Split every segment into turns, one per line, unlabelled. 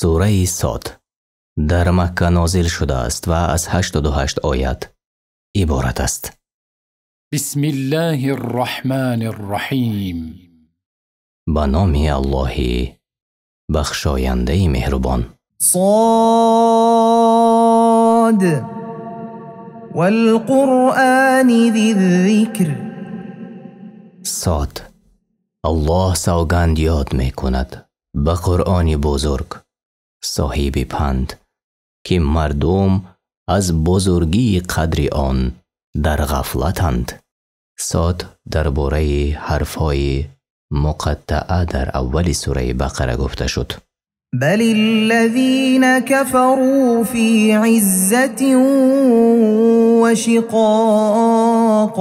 Сураи Сод дар Макка нозил шудааст ва аз 88 оят иборат аст.
Бисмиллаҳир-раҳмонир-раҳим.
Ба номи Аллоҳи бахшояндаи меҳрубон.
Сод вал-Қуръони зиз-зикр.
Сод. Аллоҳ савганд ёд мекунад ба Қуръони бузург, соҳиби панд, ки мардум аз бузургии қадри он дар ғафлатанд. Сод дар бораи ҳарфҳои муқаттаъа дар аввали сураи Бақара гуфта шуд.
بل الذين كفروا في عزة وشقاق.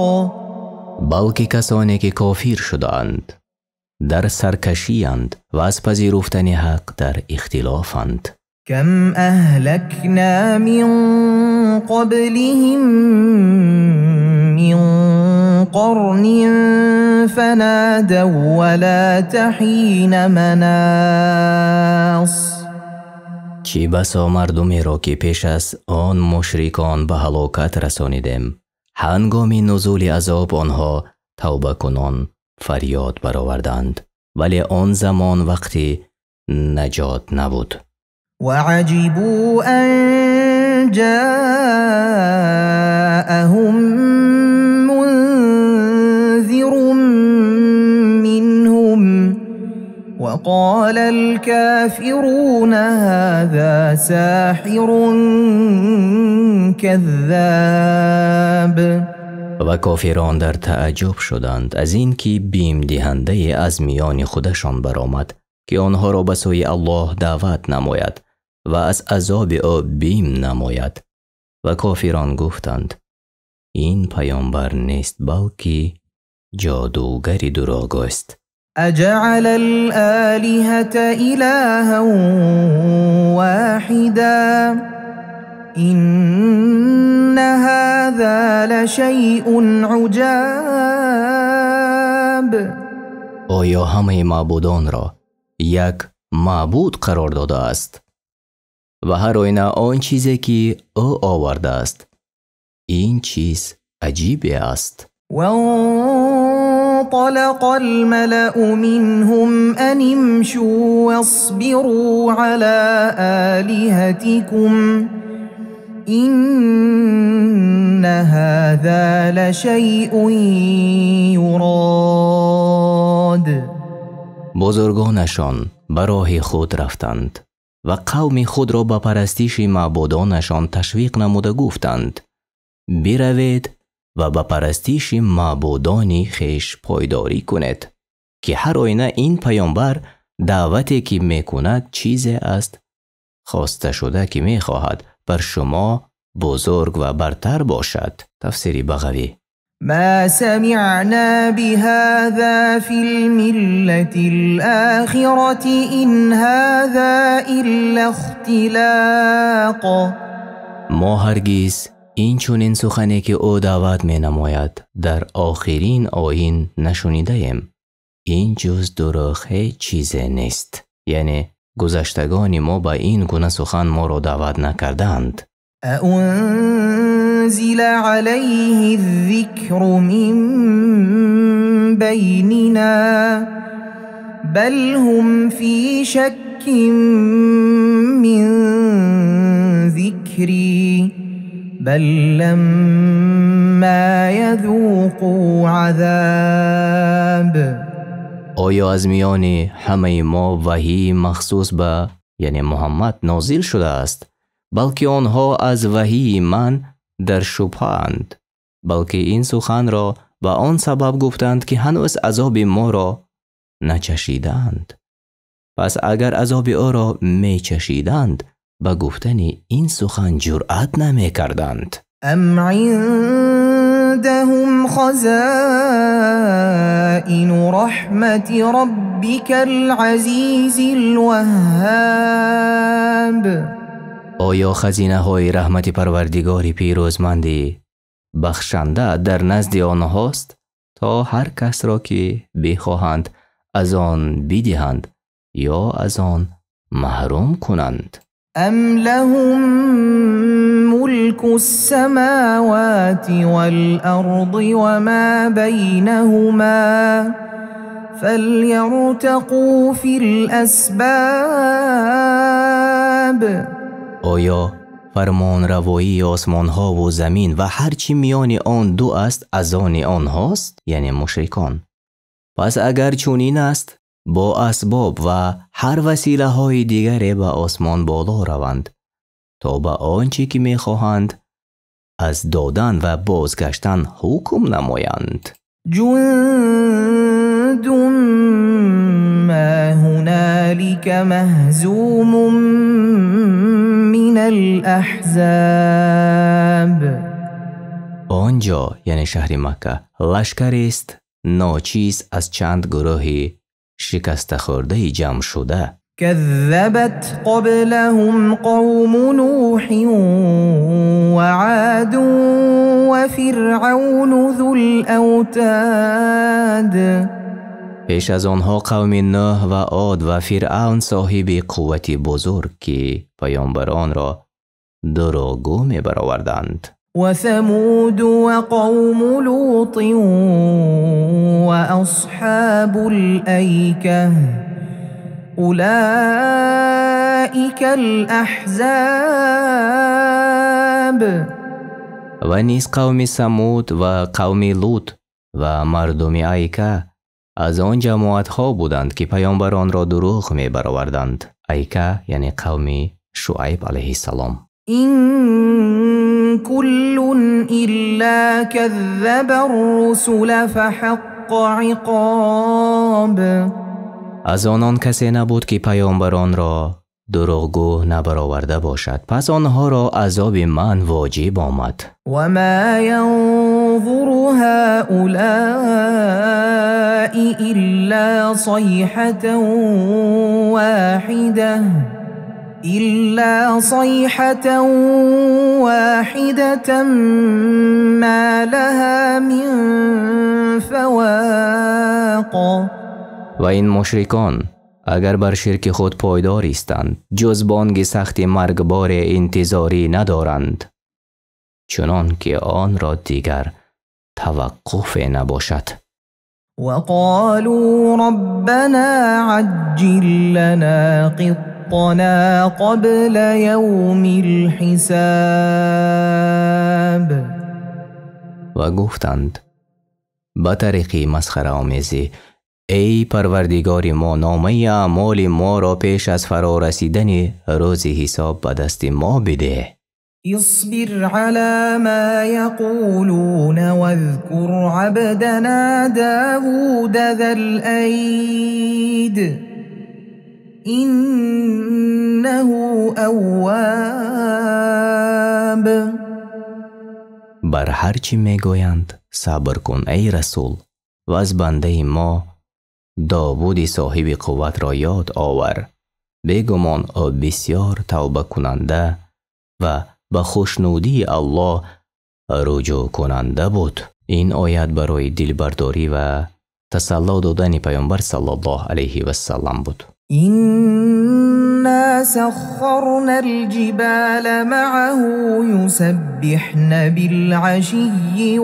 Балки касоне ки кофир шудаанд дар саркашиянд ва аз пазируфтани ҳақ дар ихтилофанд.
كم أهلكنا من قبلهم من قرن فنادوا ولا حين مناص.
Чӣ басо мардумеро ки пеш аз он мушрикон ба ҳалокат расонидем, ҳангоми нузули азоб онҳо тавбакунон фарёд бароварданд, вале он замон вақти наҷот набуд.
وعجبوا أن جاءهم منذر منهم وقال الكافرون هذا ساحر كذاب.
Ва кофирон дар таъаҷҷуб шуданд аз ин ки бимдиҳандае аз миёни худашон баромад, ки онҳоро ба сӯи Аллоҳ даъват намояд ва аз азоби ӯ бим намояд. Ва кофирон гуфтанд: ин паёмбар нест, балки ҷодугари дурӯғгӯст.
أجعل الآلهة إلها واحدا إن هذا لشيء عجاب.
Оё ҳамаи маъбудонро як маъбуд қарор додааст? Ва ҳар оина он чизе ки ӯ овардааст, ин чиз аҷибе аст.
وانطلق الملأ منهم أن امشوا واصبروا على آلهتكم إن هذا لشيء يراد.
Бузургонашон ба роҳи худ рафтанд ва қавми худро ба парастиши маъбудонашон ташвиқ намуда гуфтанд: биравед ва ба парастиши маъбудони хеш пойдорӣ кунед, ки ҳар оина ин паёмбар даъвате ки мекунад чизе аст хоста шуда ки мехоҳад бар шумо бузург ва бартар бошад. Тафсири Бағавӣ.
ما سمعنا بهذا في الملة الآخرة إن هذا إلا اختلاق.
Мо ҳаргиз ин чунин сухане ки ӯ даъват менамояд дар охирин оин нашунидаем. Ин ҷуз дурӯғ ҳеҷ чизе нест. Яъне гузаштагони мо ба ин гуна сухан моро даъват накардаанд.
أأنزل عليه الذكر من بيننا بل هم في شك من ذكري بل لما يذوقوا عذاب.
Оё аз миёни ҳамаи мо ваҳии махсус ба яъне Муҳаммад нозил шудааст, балки онҳо аз ваҳии ман дар шубҳаанд, балки ин суханро ба он сабаб гуфтанд ки ҳанӯз азоби моро начашидаанд. Пас агар азоби ӯро мечашиданд, ба гуфтани ин сухан ҷуръат намекарданд.
أم عندهم خزائن رحمة ربك العزيز الوهاب.
Оё хазинаҳои раҳмати Парвардигори пирӯзманди бахшанда дар назди онҳост, то ҳар касро ки бихоҳанд аз он бидиҳанд ё аз он маҳрум кунанд.
أم لهم ملك السماوات والأرض وما بينهما فليرتقوا في الأسباب.
Оё фармонравоии осмонҳову замин ва ҳар чӣ миёни он ду аст аз они онҳост, яъне мушрикон? Пас агар чунин аст, бо асбоб ва ҳар василаҳои дигаре ба осмон боло раванд, то ба он чӣ ки мехоҳанд аз додан ва бозгаштан ҳукм намоянд.
جند ما هنالك مهزوم من الأحزاب.
Он ҷо, яъне шаҳри Макка, лашкарест ночиз аз чанд гурӯҳи шикастахӯрдаи ҷамъшуда.
كذبت قبلهم قوم نوح وعاد وفرعون ذو الأوتاد.
Пеш аз онҳо қавми Нӯҳ ва Од ва Фиръавн соҳиби қуввати бузург, ки паёмбаронро дурӯғгӯ мебароварданд.
وثمود وقوم لوط وأصحاب الأيكة أولئك الأحزاب.
Ва низ қавми Самуд ва қавми Лут ва мардуми Айка аз он ҷамоатҳо буданд, ки паёмбаронро дурӯғ мебароварданд. Айка яъне қавми Шуайб алайҳиссалом.
إن كل إلا كذب الرسل فحق عقاب.
Аз онон касе набуд, ки паёмбаронро дурӯғгӯ набароварда бошад. Пас онҳоро азоби ман воҷиб омад.
وما ينظر هؤلاء إلا صيحة واحدة إلا صيحة واحدة ما لها من فواق.
Ва ин мушрикон агар бар ширки худ пойдор истанд, ҷуз бонги сахти маргборе интизорӣ надоранд, чунон ки онро дигар таваққуфе набошад.
وقالوا ربنا عجل لنا قطنا قبل يوم الحساب.
Ва гуфтанд ба тариқи масхараомезӣ: эй Парвардигори мо, номаи аъмоли моро пеш аз фарорасидани рӯзи ҳисоб ба дасти мо бидеҳ.
اصبر على ما يقولون واذكر عبدنا داود ذا الأيد إنه أواب.
Бар ҳар чӣ мегӯянд сабр кун, эй расул, ва аз бандаи мо Довуди соҳиби қувватро ёд овар. Бегумон ӯ бисёр тавбакунанда ва ба хушнудии Аллоҳ руҷӯъкунанда буд. Ин оят барои дилбардорӣ ва тасалло додани паёмбар саллаллоҳу алайҳи вассалам буд.
إنا سخرنا الجبال معه يسبحن بالعشي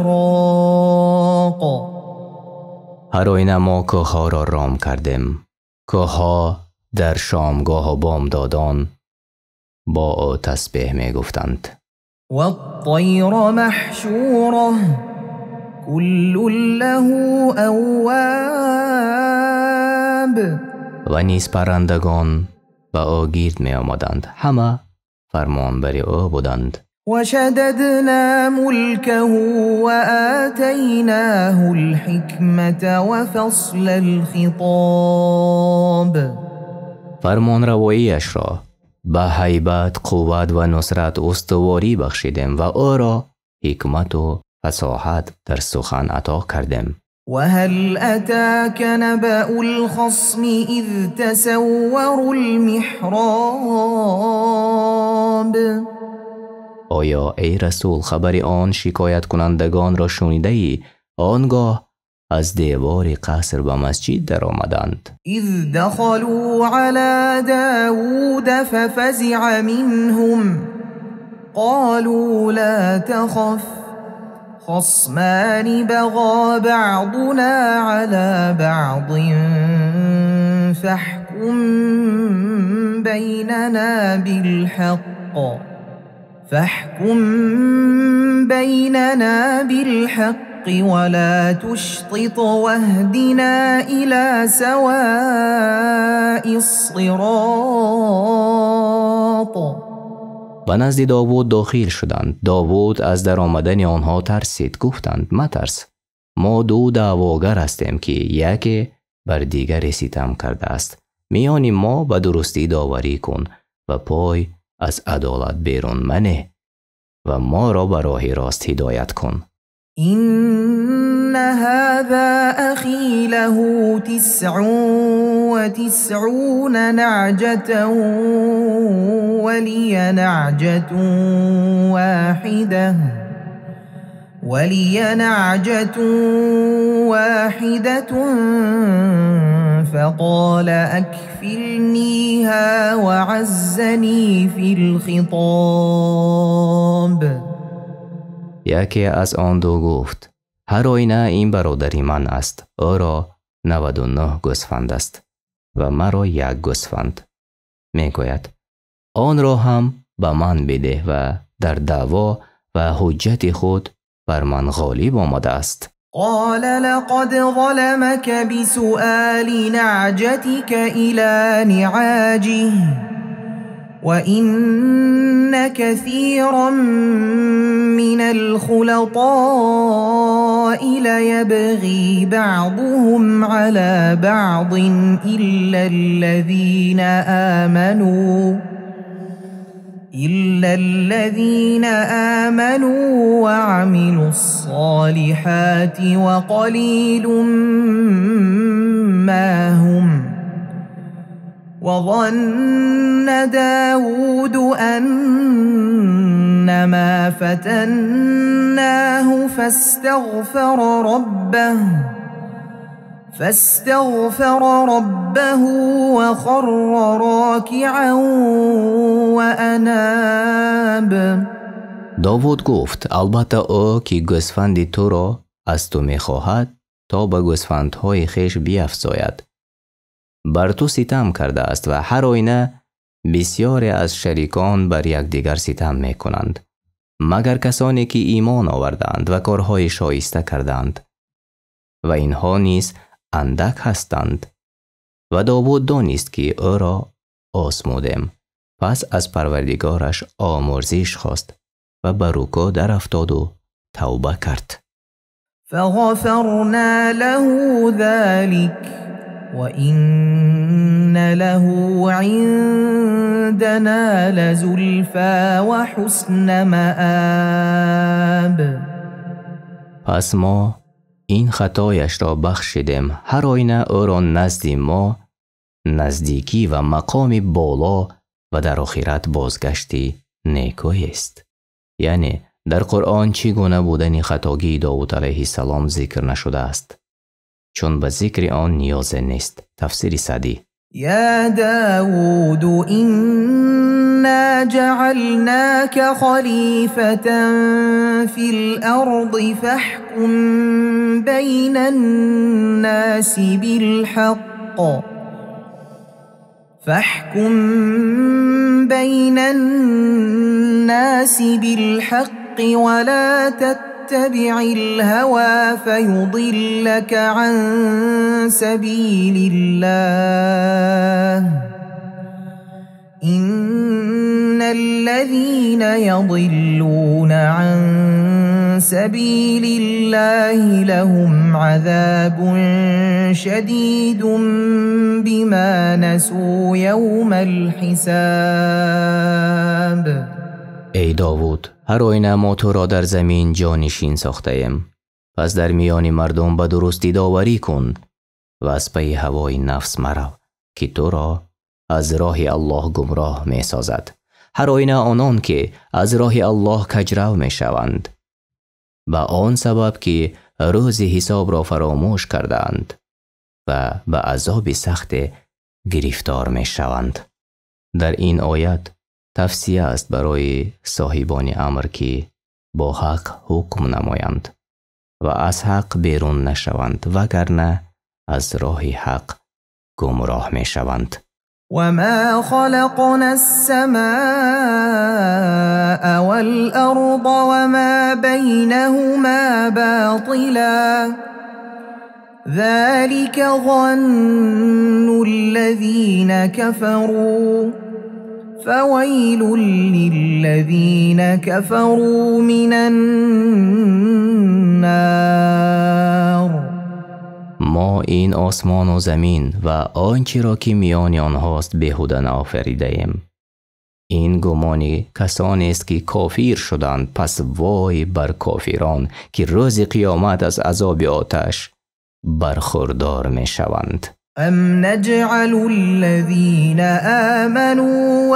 والإشراق.
Ҳар оина мо кӯҳҳоро ром кардем. Кӯҳҳо дар шомгоҳу бомдодон бо ӯ тасбеҳ мегуфтанд.
والطير محشورة كل له أواب.
Ва низ паррандагон ба ӯ гирд меомаданд, ҳама фармонбари ӯ буданд.
وشددنا ملكه وآتيناه الحكمة وفصل الخطاب.
Фармонравоияшро ба ҳайбат, қувват ва нусрат устуворӣ бахшидем ва ӯро ҳикмату фасоҳат дар сухан ато кардем.
وهل أتاك نبأ الخصم إذ تسوروا المحراب.
Оё эй расул хабари он шикояткунандагонро шунидаӣ, он гоҳ Аз девори қаср ба масҷид даромаданд.
إذ دخلوا على داود ففزع منهم قالوا لا تخف خصمان بغى بعضنا على بعض فاحكم بيننا بالحق فاحكم بيننا بالحق ولا تشطط واهدنا إلى سواء الصراط.
Ба назди Довуд дохил шуданд. Довуд аз даромадани онҳо тарсид. Гуфтанд: матарс, мо ду даъвогар ҳастем, ки яке бар дигаре ситам кардааст. Миёни мо ба дурустӣ доварӣ кун ва пой аз адолат берун манеҳ ва моро ба роҳи рост ҳидоят кун.
إن هذا أخي له 99 نعجة ولي نعجة واحدة فقال أكفلنيها وعزني في الخطاب.
Яке аз он ду гуфт: ҳар оина ин бародари ман аст, ӯро 99 гӯсфанд аст ва маро як гӯсфанд. Мегӯяд: онро ҳам ба ман бидеҳ ва дар даъво ва ҳуҷҷати худ бар ман ғолиб омадааст.
قال لقد ظلمك بسؤال نعجتك إلى نعاجه وإن كثيرا من الخلطاء ليبغي بعضهم على بعض إلا الذين آمنوا وعملوا الصالحات وقليل ما هم. وظن داود أنما فتناه فاستغفر ربه وخر راكعا وأناب.
Довуд гуфт: албатта ӯ ки гӯсфанди туро аз ту мехоҳад то ба гӯсфандҳои хеш биафзояд, бар ту ситам кардааст ва ҳар оина бисёре аз шарикон бар якдигар ситам мекунанд, магар касоне ки имон овардаанд ва корҳои шоиста кардаанд, ва инҳо низ андак ҳастанд. Ва Довуд донист ки ӯро осмудем, пас аз парвардигораш омурзиш хост ва ба рукӯъ дарафтоду тавба кард.
فغفرنا له ذلك وإن له عندنا لزلفى وحسن مآب.
Пас мо ин хатояшро бахшидем, ҳар оина ӯро назди мо наздикӣ ва мақоми боло ва дар охират бозгашти некӯест. Яъне дар Қуръон чӣ гуна будани хатогии Довуд алайҳиссалом зикр нашудааст, чун ба зикри он ниёзе нест. Тафсири Саъдӣ.
يا داود إنا جعلناك خليفة في الأرض فاحكم بين الناس بالحق ولا تتبع الهوى فيضلك عن سبيل الله إن الذين يضلون عن سبيل الله لهم عذاب شديد بما نسوا يوم الحساب.
Эй Довуд, ҳар оина мо туро дар замин ҷонишин сохтаем, пас дар миёни мардум ба дурустӣ доварӣ кун ва аз пайи ҳавои нафс марав, ки туро аз роҳи Аллоҳ гумроҳ месозад. Ҳар оина онон ки аз роҳи Аллоҳ каҷрав мешаванд, ба он сабаб ки рӯзи ҳисобро фаромӯш кардаанд ва ба азоби сахте гирифтор мешаванд. Дар ин оят тавсия аст барои соҳибони амр, ки бо ҳақ ҳукм намоянд ва аз ҳақ берун нашаванд, вагарна аз роҳи ҳақ гумроҳ мешаванд.
وما خلقنا السماء والأرض وما بينهما باطلا ذلك ظن الذين كفروا فويل للذين كفروا من النار.
Мо ин осмону замин ва он чиро ки миёни онҳост беҳуда наофаридаем. Ин гумони касонест ки кофир шуданд, пас вой бар кофирон ки рӯзи қиёмат аз азоби оташ бархурдор мешаванд.
أم نجعل الذين آمنوا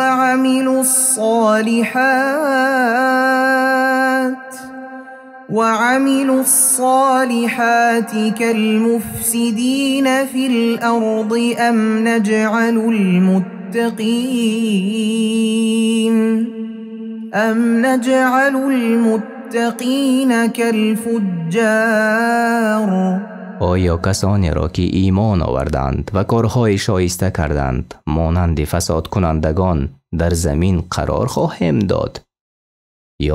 وعملوا الصالحات كالمفسدين في الأرض أم نجعل المتقين كالفجار.
Оё касонеро ки имон оварданд ва корҳои шоиста карданд монанди фасодкунандагон дар замин қарор хоҳем дод,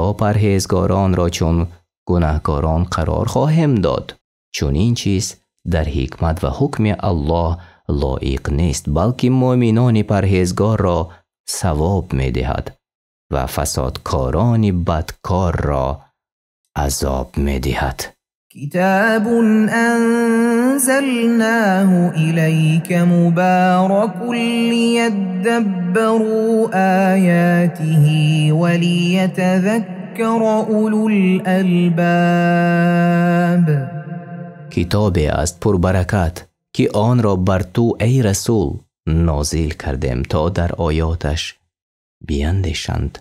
ё парҳезгоронро чун гунаҳкорон қарор хоҳем дод? Чунин чиз дар ҳикмат ва ҳукми Аллоҳ лоиқ нест, балки муъминони парҳезгорро савоб медиҳад ва фасодкорони бадкорро азоб медиҳад.
كتاب أنزلناه إليك مبارك ليدبروا آياته وليتذكر أولو الألباب.
Китобе аст пурбаракат ки онро бар ту эй расул нозил кардем, то дар оёташ биандешанд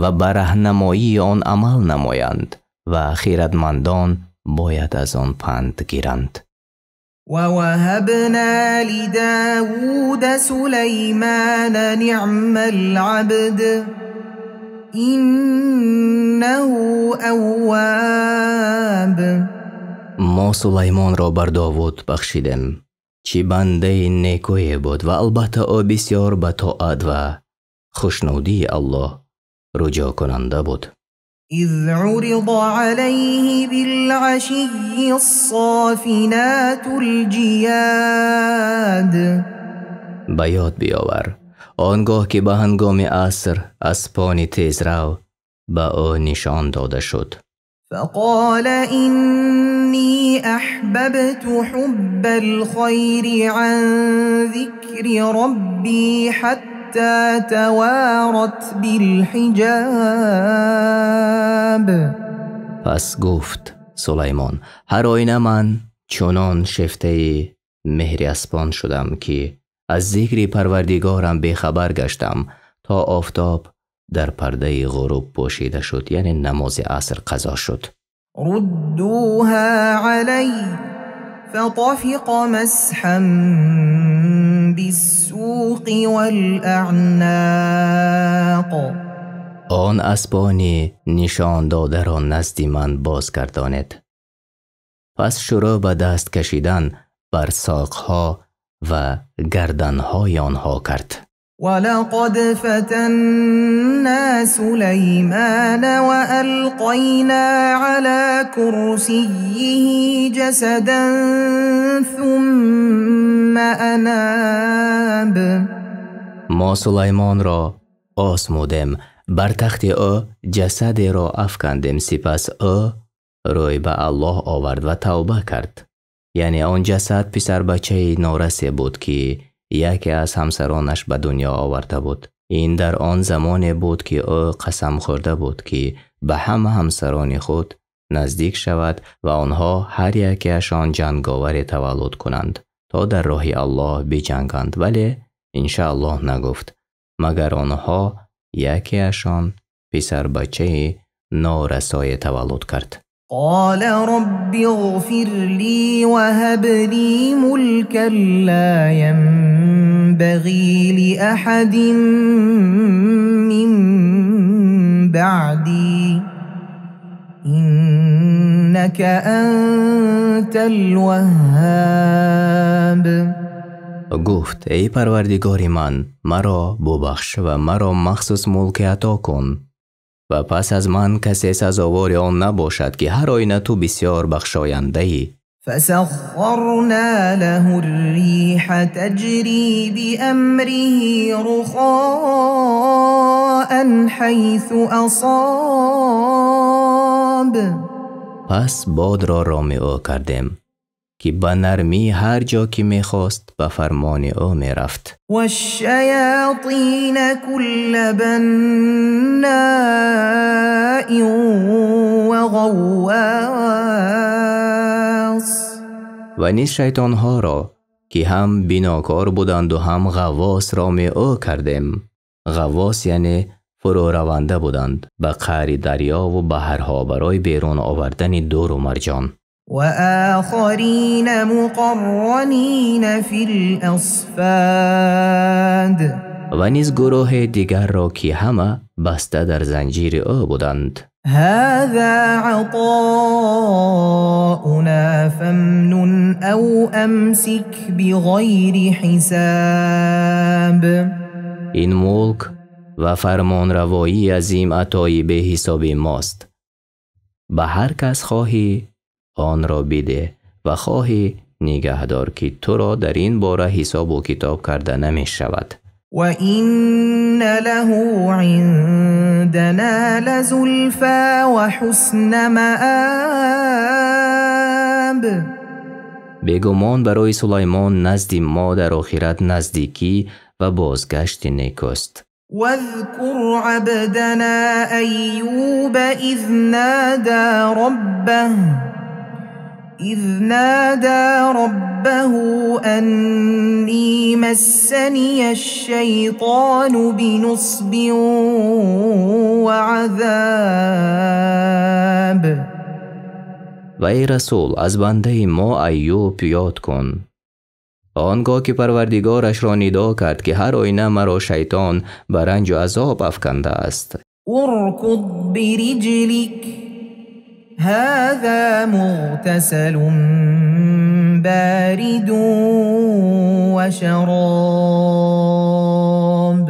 ва ба раҳнамоии он амал намоянд ва хирадмандон бояд аз он панд гиранд.
ووهبنا لداود سليمان نعم العبد إنه أواب.
Мо Сулаймонро бар Довуд бахшидем, чӣ бандаи некӯе буд ва албатта ӯ бисёр ба тоат ва хушнудии Аллоҳ руҷӯъкунанда буд.
إذ عرض عليه بالعشي الصافنات الجياد.
Ба ёд биёвар он гоҳ ки ба ҳангоми аср аспони тезрав ба ӯ нишон дода шуд.
فقال إني أحببت حب الخير عن ذكر ربي حتى توارت بالحجاب.
Пас гуфт Сулаймон: ҳар оина ман чунон шефтаи меҳри аспон шудам ки аз зикри Парвардигорам бехабар гаштам то офтоб дар пардаи ғуруб пӯшида шуд, яъне намози аср қазо шуд.
ردوها علي فطفق مسحا بالسوق والأعناق.
Он аспони нишон додаро назди ман бозгардонед. Пас шурӯъ ба даст кашидан бар соқҳо ва гарданҳои онҳо кард.
ولقد فتنا سليمان وألقينا على كرسيه جسدا ثم أناب.
Мо Сулаймонро озмудем, бар тахти ӯ ҷасадеро афкандем, сипас ӯ рӯй ба Аллоҳ овард ва тавба кард. Яъне он ҷасад писарбачаи норасе буд ки яке аз ҳамсаронаш ба дунё оварда буд. Ин дар он замоне буд ки ӯ қасам хӯрда буд ки ба ҳама ҳамсарони худ наздик шавад ва онҳо ҳар якеашон ҷанговаре таваллуд кунанд то дар роҳи Аллоҳ биҷанганд, вале иншааллоҳ нагуфт, магар онҳо якеашон писарбачаи норасое таваллуд кард.
قال رب اغفر لي وهب لي ملكا لا ينبغي لأحد من بعدي إنك أنت الوهاب.
Гуфт: эй Парвардигори ман, маро бубахш ва маро махсус мулке ато кун ва пас аз ман касе сазовори он набошад, ки ҳар оина ту бисёр бахшояндаӣ.
فسخرنا له الريح تجري بأمره رخاء حيث أصاب.
Пас бодро роми ӯ кардем, ки ба нармӣ ҳар ҷо ки мехост ба фармони ӯ мерафт.
والشياطين كل بناء وغواص.
Ва низ шайтонҳоро, ки ҳам бинокор буданду ҳам ғаввос роми ӯ кардем. Ғаввос яъне фурӯраванда буданд ба қаъри дарёву баҳрҳо барои берун овардани дуру марҷон.
وآخرين مقرنين في الأصفاد.
Ва низ гурӯҳи дигарро, ки ҳама баста дар занҷири ӯ буданд.
هذا عطاؤنا فامنن أو أمسك بغير حساب.
Ин мулк ва фармонравоии азим атои беҳисоби мост. Ба ҳар кас хоҳӣ онро бидеҳ ва хоҳӣ нигаҳдор, ки туро дар ин бора ҳисобу китоб карда намешавад.
وإن له عندنا لزلفى وحسن مآب.
Бегумон барои Сулаймон назди мо дар охират наздикӣ ва бозгашти некӯст.
واذكر عبدنا أيوب إذ نادى ربه أني مسني الشيطان بنصب وعذاب.
Ва эй расул, аз бандаи мо Айюб ёд кун, он гоҳ ки Парвардигорашро нидо кард, ки ҳар оина маро шайтон ба ранҷу азоб афкандааст.
اركض برجلك هذا مغتسل بارد وشراب.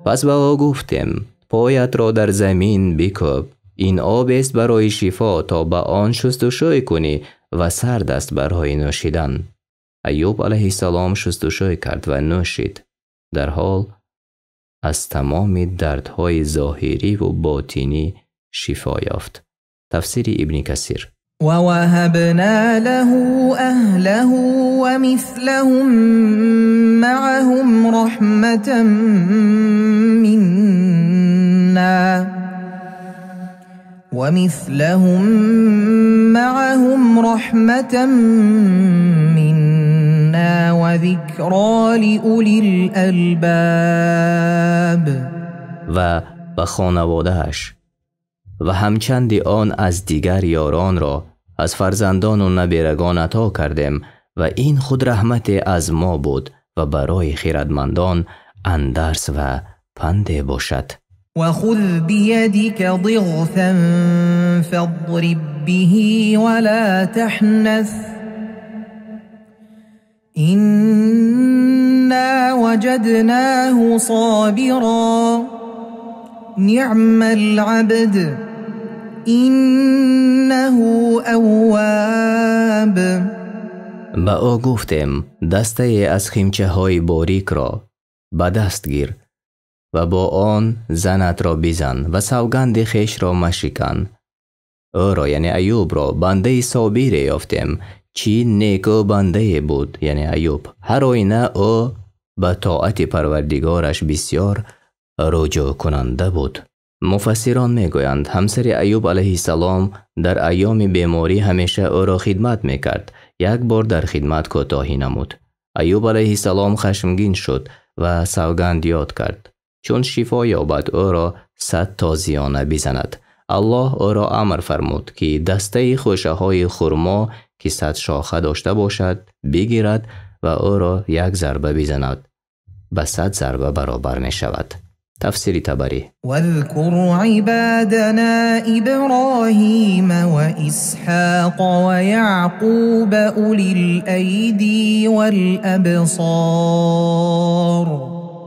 Пас ба ӯ гуфтем: поятро дар замин бикӯб, ин обест барои шифо, то ба он шустушӯй кунӣ, ва сард аст барои нӯшидан. Аюб алайҳиссалом шустушӯй кард ва нӯшид. Дарҳол аз тамоми дардҳои зоҳириву ботинӣ шифо ёфт. Тафсири Ибни Касир.
ووهبنا له أهله ومثلهم معهم رحمة منا ومثلهم معهم رحمة منا وذكرى لأولي الألباب.
Ва ба хонаводааш ва ҳамчанди он аз дигар ёронро аз фарзандону наберагон ато кардем, ва ин худ раҳмате аз мо буд ва барои хирадмандон андарс ва панде бошад.
وخذ بيدك ضغثا فاضرب به ولا تحنث إنا وجدناه صابرا نعم العبد إنه أواب.
Ба ӯ гуфтем: дастае аз химчаҳои борикро ба даст гир ва бо он занатро бизан ва савганди хешро машикан. Ӯро, яъне Аюбро, бандаи собире ёфтем. Чӣ некӯ бандае буд, яъне Аюб. Ҳар оина ӯ ба тоати Парвардигораш бисёр рӯҷӯъкунанда буд. Муфассирон мегӯянд, ҳамсари Аюб алайҳиссалом дар айёми беморӣ ҳамеша ӯро хидмат мекард. Як бор дар хидмат кӯтоҳӣ намуд. Аюб алайҳиссалом хашмгин шуд ва савганд ёд кард, чун шифо ёбад, ӯро 100 тозиёна бизанад. Аллоҳ ӯро амр фармуд, ки дастаи хӯшаҳои хурмо, ки 100 шоха дошта бошад, бигирад ва ӯро як зарба бизанад. Ба 100 зарба баробар мешавад. Тафсири Табарӣ.
واذكر عبادنا إبراهيم وإسحاق ويعقوب أولي الأيدي والأبصار.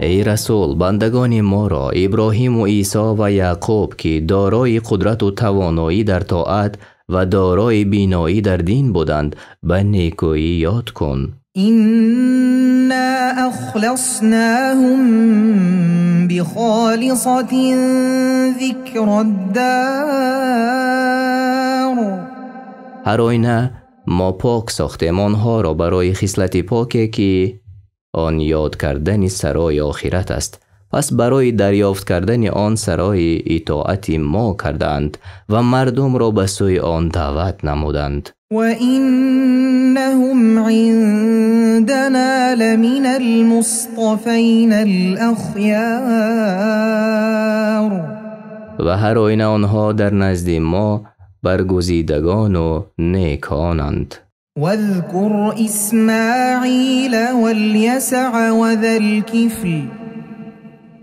Эй расул, бандагони моро Иброҳиму Исо ва Яъқуб, ки дорои қудрату тавоноӣ дар тоат ва дорои биноӣ дар дин буданд, ба некӯӣ ёд кун.
إنا أخلصناهم بخالصة ذكر الدار.
Ҳар оина мо пок сохтем онҳоро барои хислати поке, ки он ёд кардани сарои охират аст. Пас барои дарёфт кардани он сарои итоати мо кардаанд ва мардумро ба сӯи он даъват намуданд.
وإنهم عندنا لمن المصطفين الأخيار.
Ва ҳар оина онҳо дар назди мо баргузидагону неконанд.
واذكر إسماعيل واليسع وذا الكفل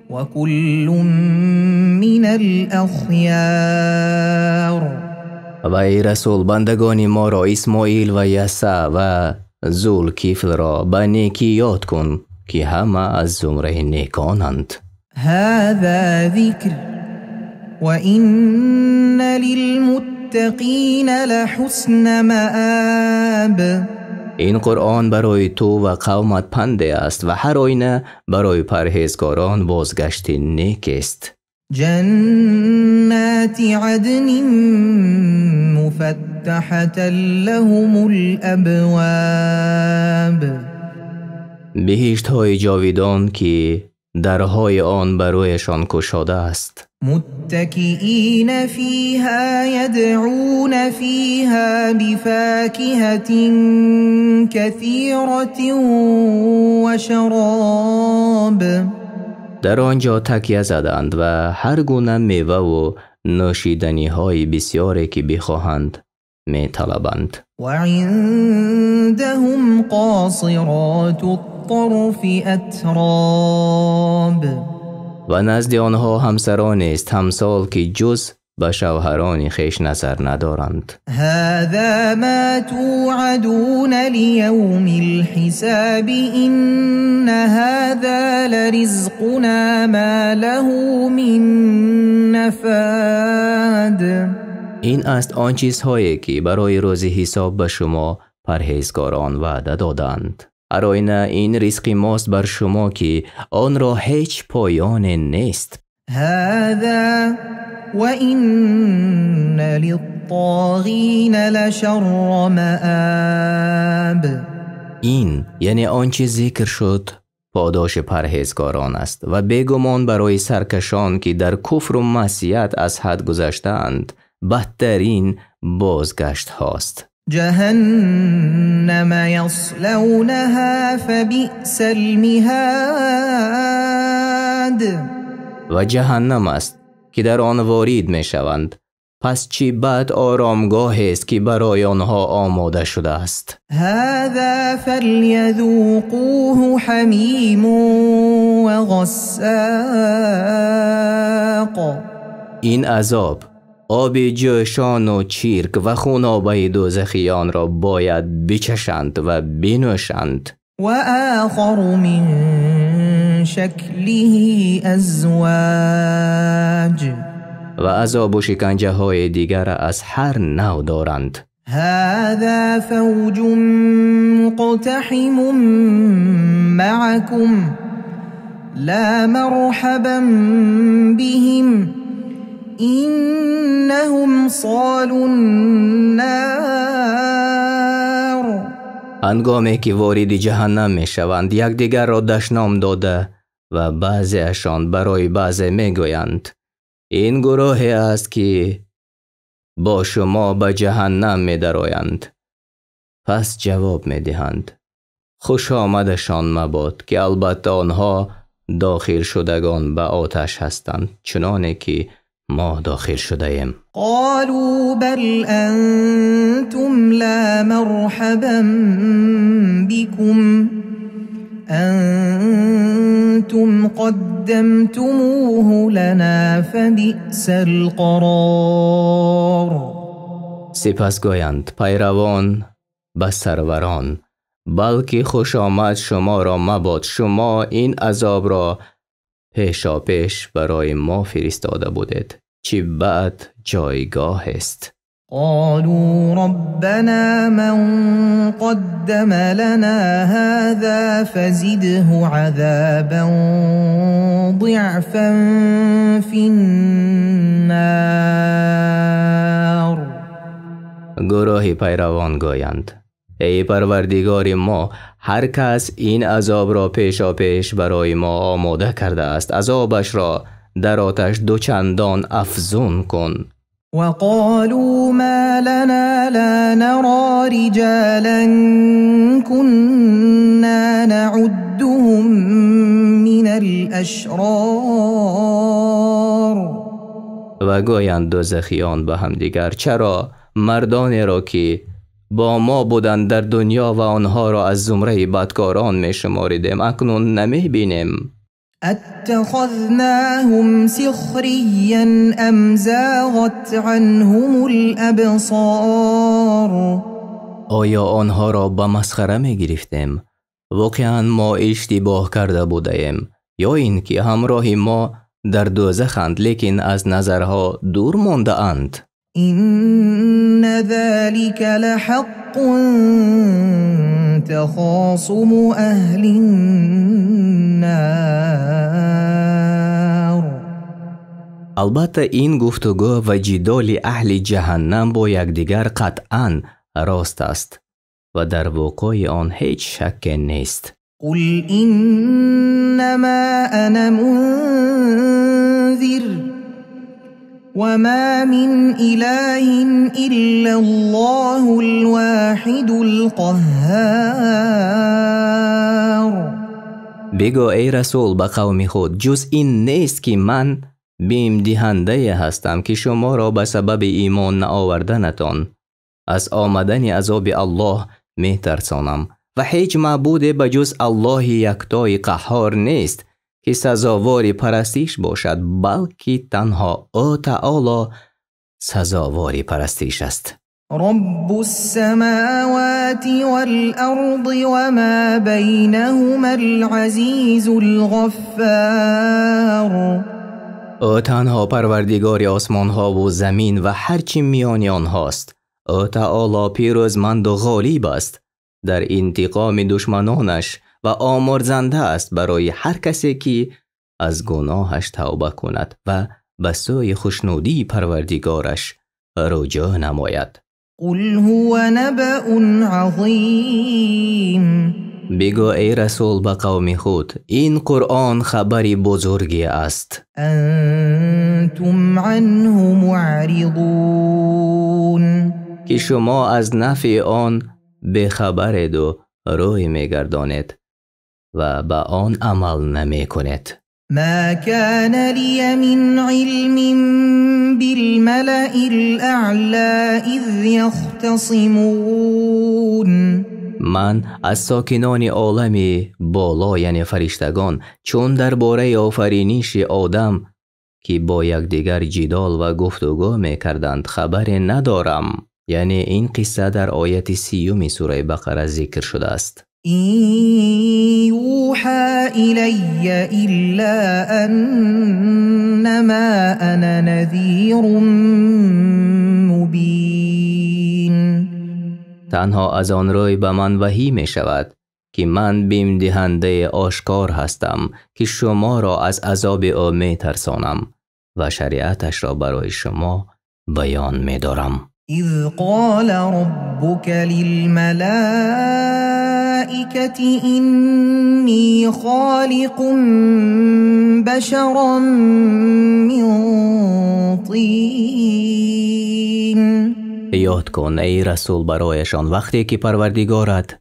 وكل من الأخيار.
Ва эй расул, бандагони моро Исмоил ва Яса ва Зулкифлро ба некӣ ёд кун, ки ҳама аз зумраи неконанд.
هذا ذكر وإن للمتقين لحسن مآب.
Ин Қуръон барои ту ва қавмат панде аст ва ҳар оина барои парҳезгорон бозгашти некест.
جنات عدن مفتحة لهم الأبواب.
Биҳиштҳои ҷовидон, ки дарҳои он барояшон кушода аст.
متكئين فيها يدعون فيها بفاكهة كثيرة وشراب.
Дар он ҷо такя заданд ва ҳар гуна меваву нӯшиданиҳои бисёре, ки бихоҳанд, металабанд.
وعندهم قاصرات الطرف أتراب.
Ва назди онҳо ҳамсаронест ҳамсол, ки ҷуз ба шавҳарони хеш назар надоранд.
هذا ما توعدون ليوم الحساب إن هذا لرزقنا ما له من نفاد.
Ин аст он чизҳое, ки барои рӯзи ҳисоб ба шумо парҳезгорон ваъда доданд. Ҳар оина ин ризқи мост бар шумо, ки онро ҳеҷ поёне нест.
هذا وإن للطاغين لشر مآب.
Ин, яъне он чи зикр шуд, подоши парҳезгорон аст ва бегумон барои саркашон, ки дар куфру маъсият аз ҳад гузаштаанд, бадтарин бозгаштҳост.
جهنم يصلونها فبئس المهاد.
Ва ҷаҳаннам аст, ки дар он ворид мешаванд. Пас чӣ бад оромгоҳест, ки барои онҳо омода шудааст.
هذا فليذوقوه حميم وغساق.
Ин азоб оби ҷӯшону чирк ва хунобаи дӯзахиёнро бояд бичашанд ва бинӯшанд.
وآخر من شكله أزواج.
Ва азобу шиканҷаҳои дигар аз ҳар нав доранд.
هذا فوج مقتحم معكم لا مرحبا بهم إنهم صالوا النار.
Ҳангоме ки вориди ҷаҳаннам мешаванд, якдигарро дашном дода ва баъзеашон барои баъзе мегӯянд: ин гурӯҳе аст, ки бо шумо ба ҷаҳаннам медароянд. Пас ҷавоб медиҳанд: хушомадашон мабод, ки албатта онҳо дохилшудагон ба оташ ҳастанд, чуноне ки мо дохил шудаем.
قالوا بل أنتم لا مرحبا بكم أنتم قدمتموه لنا فبئس القرار.
Сипас гӯянд пайравон ба сарварон: балки хушомад шуморо мабод, шумо ин азобро пешопеш барои мо фиристода будед. Чӣ бад ҷойгоҳест.
قالوا ربنا من قدم لنا هذا فزده عذابا ضعفا في النار.
Гурӯҳи пайравон гӯянд: эй парвардигори мо, ҳар кас ин азобро пешопеш барои мо омода кардааст, азобашро дар оташ дучандон афзун кун.
وقالوا ما لنا لا نرى رجالا كنا نعدهم من الأشرار.
Ва гӯянд дӯзахиён ба ҳамдигар: чаро мардонеро ки бо мо буданд дар дунё ва онҳоро аз зумраи бадкорон мешуморидем, акнун намебинем?
اتخذناهم سخريا أم زاغت عنهم الأبصار.
Оё онҳоро ба масхара мегирифтем? Воқеан мо иштибоҳ карда будаем, ё ин ки ҳамроҳи мо дар дӯзаханд, лекин аз назарҳо дур мондаанд?
إن ذلك لحق تخاصم أهل النار.
Албатта ин гуфтугӯ ва ҷидоли аҳли ҷаҳаннам бо якдигар қатъан рост аст ва дар вуқӯи он ҳеҷ шакке нест.
قل إنما أنا منذر وما من إله إلا الله الواحد القهار.
Бигӯ эй расул ба қавми худ: ҷуз ин нест ки ман бимдиҳандае ҳастам ки шуморо ба сабаби имон наоварданатон аз омадани азоби Аллоҳ метарсонам ва ҳеҷ маъбуде ба ҷуз Аллоҳи яктои қаҳҳор нест ки сазовори парастиш бошад, балки танҳо ӯ таоло сазовори парастиш аст.
رب السماوات والأرض وما بينهما العزيز الغفار.
Ӯ танҳо парвардигори осмонҳову замин ва ҳар чи миёни онҳост. Ӯ таоло пирӯзманду ғолиб аст дар интиқоми душманонаш ва омурзанда аст барои ҳар касе ки аз гуноҳаш тавба кунад ва ба сӯи хушнудии парвардигораш руҷӯъ намояд.
قل هو نبأ عظيم.
Бигӯ эй расул ба қавми худ: ин Қуръон хабари бузурге аст.
أنتم عنه معرضون.
Ки шумо аз нафъи он бехабареду рӯй мегардонед ва ба он амал намекунед.
ما كان لي من علم بالملأ الأعلى إذ يختصمون.
Ман аз сокинони олами боло, яъне фариштагон, чун дар бораи офариниши одам ки бо якдигар ҷидол ва гуфтугӯ мекарданд хабаре надорам. Яъне ин қисса дар ояти 30 сураи Бақара зикр шудааст.
إن يوحى إلي إلا أنما أنا نذير مبين.
Танҳо аз он рӯй ба ман ваҳӣ мешавад ки ман бимдиҳандаи ошкор ҳастам ки шуморо аз азоби ӯ метарсонам ва шариаташро барои шумо баён медорам.
إذ قال ربك للملائكة إني خالق بشرا من طين.
Ёд кун эй расул барояшон вақте ки парвардигорат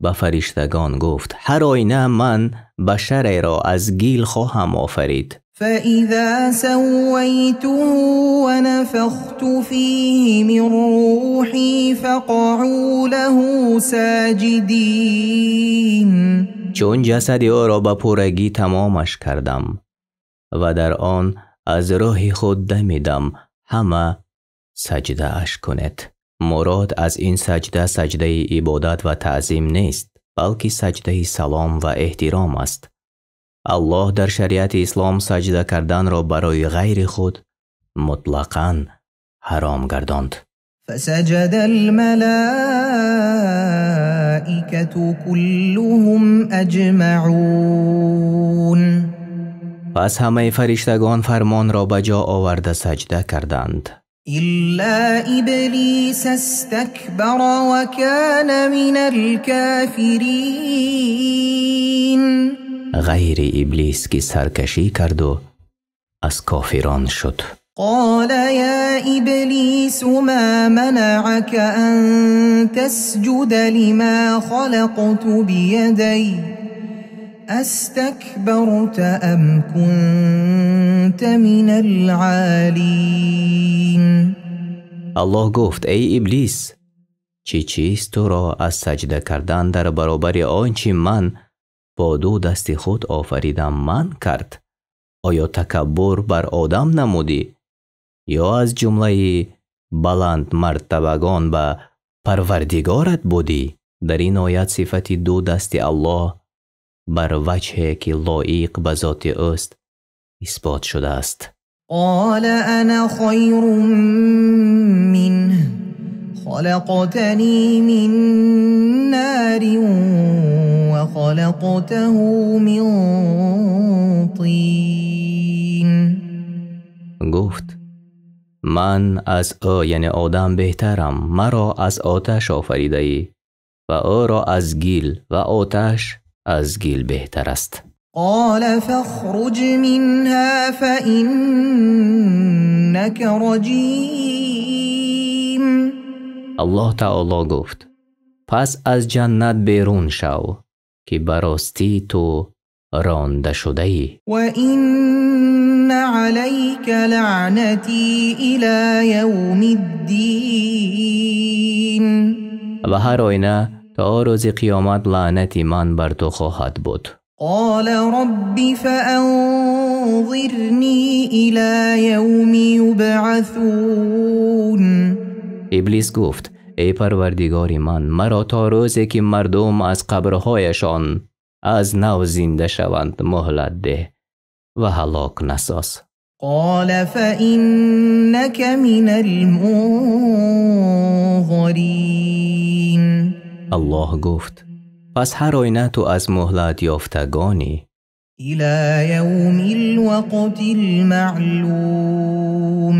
ба фариштагон гуфт: ҳар оина ман башареро аз гил хоҳам офарид.
فإذا سويته ونفخت فيه من روحي فقعوا له ساجدين.
Чун ҷасади ӯро ба пуррагӣ тамомаш кардам ва дар он аз рӯҳи худ дамидам, ҳама саҷдааш кунед. Мурод аз ин саҷда саҷдаи ибодат ва таъзим нест, балки саҷдаи салом ва эҳтиром аст. Аллоҳ дар шариати ислом саҷда карданро барои ғайри худ мутлақан ҳаром гардонд.
فسجد الملائكة كلهم أجمعون.
Пас ҳамаи фариштагон фармонро ба ҷо оварда саҷда карданд.
إلا إبليس استكبر وكان من الكافرين.
Ғайри Иблис ки саркашӣ карду аз кофирон шуд.
قال يا إبليس ما منعك أن تسجد لما خلقت بيدي أستكبرت أم كنت من العالين.
Аллоҳ гуфт: эй Иблис, чӣ чиз туро аз саҷда кардан дар баробари он чӣ ман бо ду дасти худ офаридам манъ кард? Оё такаббур бар одам намудӣ ё аз ҷумлаи баландмартабагон ба Парвардигорат будӣ? Дар ин оят сифати ду дасти Аллоҳ бар ваҷҳе ки лоиқ ба зоти ӯст исбот шудааст.
قال أنا خير منه خلقتني من نار وخلقته من طين.
Гуфт: ман аз ӯ, яъне Одам, беҳтарам, маро аз оташ офаридаӣ ва ӯро аз гил, ва оташ аз гил беҳтар аст.
قال فاخرج منها فإنك رجيم.
Аллоҳ таоло гуфт: пас аз ҷаннат берун шав, ки ба ростӣ ту ронда шудаӣ.
وإن عليك لعنتي إلى يوم الدين.
Ва ҳар оина то рӯзи қиёмат лаънати ман бар ту хоҳад буд.
قال رب فأنظرني إلى يوم يبعثون.
Иблис гуфт: эй Парвардигори ман, маро то рӯзе ки мардум аз қабрҳояшон аз нав зинда шаванд муҳлат деҳ ва ҳалок насоз.
قال فإنك من المنظرين.
Аллоҳ гуфт: пас ҳар оина ту аз муҳлат ёфтагонӣ.
إلى يوم الوقت المعلوم.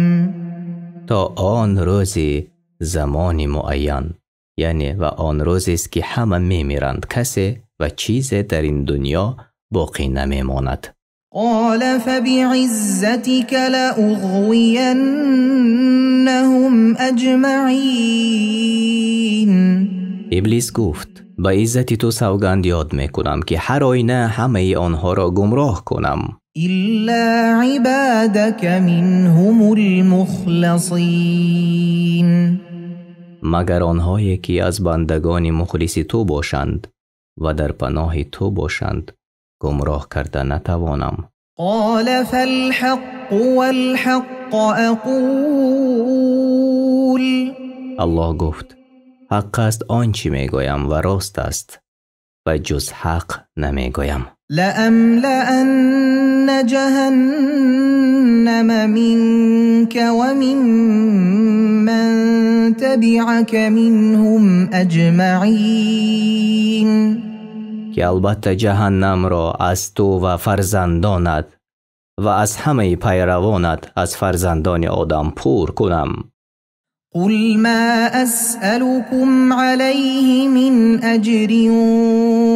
То он рӯзи замони муайян, яъне ва он рӯзест ки ҳама мемиранд, касе ва чизе дар ин дунё боқӣ намемонад.
قال فبعزتك لأغوينهم أجمعين.
Иблис гуфт: ба иззати ту савганд ёд мекунам, ки ҳар оина ҳамаи онҳоро гумроҳ кунам.
إلا عبادك منهم المخلصين.
Магар онҳое ки аз бандагони мухлиси ту бошанд ва дар паноҳи ту бошанд, гумроҳ карда натавонам.
قال فالحق والحق أقول.
Аллоҳ гуфт: ҳақ аст он чӣ мегӯям ва рост аст ва ҷуз ҳақ намегӯям.
لأملأن جهنم منك وممن تبعك منهم أجمعين.
Ки албатта ҷаҳаннамро аз ту ва фарзандонат ва аз ҳамаи пайравонат аз фарзандони Одам пур кунам.
قل ما أسألكم عليه من أجر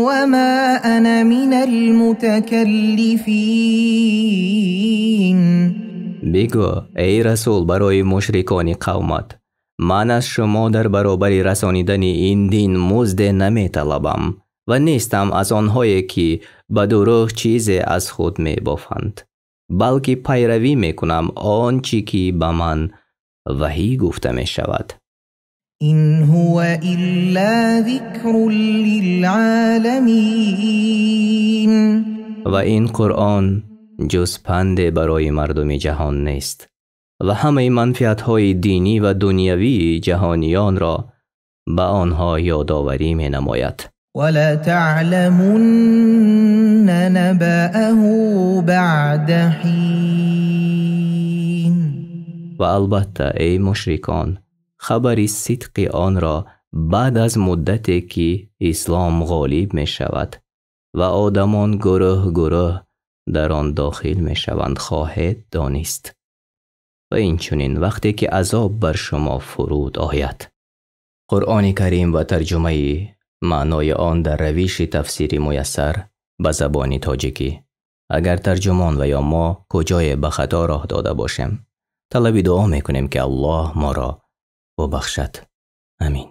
وما أنا من المتكلفين.
Бигӯ, эй расул, барои мушрикони қавмат: ман аз шумо дар баробари расонидани ин дин музде наметалабам ва нестам аз онҳое ки ба дурӯғ чизе аз худ мебофанд. Балки пайравӣ мекунам он чӣ ки ба ман ваҳй гуфта мешавад.
إن هو إلا ذكر للعالمين.
Ва ин Қуръон ҷуз панде барои мардуми ҷаҳон нест ва ҳамаи манфиатҳои динӣ ва дунявии ҷаҳониёнро ба онҳо ёдоварӣ менамояд.
ولتعلمن نبأه بعد حين.
Ва албатта, эй мушрикон, хабари сидқи онро баъд аз муддате ки ислом ғолиб мешавад ва одамон гурӯҳ гурӯҳ дар он дохил мешаванд, хоҳед донист, ва инчунин вақте ки азоб бар шумо фуруд ояд. Қуръони Карим ва тарҷумаи маънои он дар равиши тафсири муяссар ба забони тоҷикӣ. Агар тарҷумон ва ё мо куҷое ба хато роҳ дода бошем, талаби дуо мекунем, ки Аллоҳ моро бубахшад. Амин.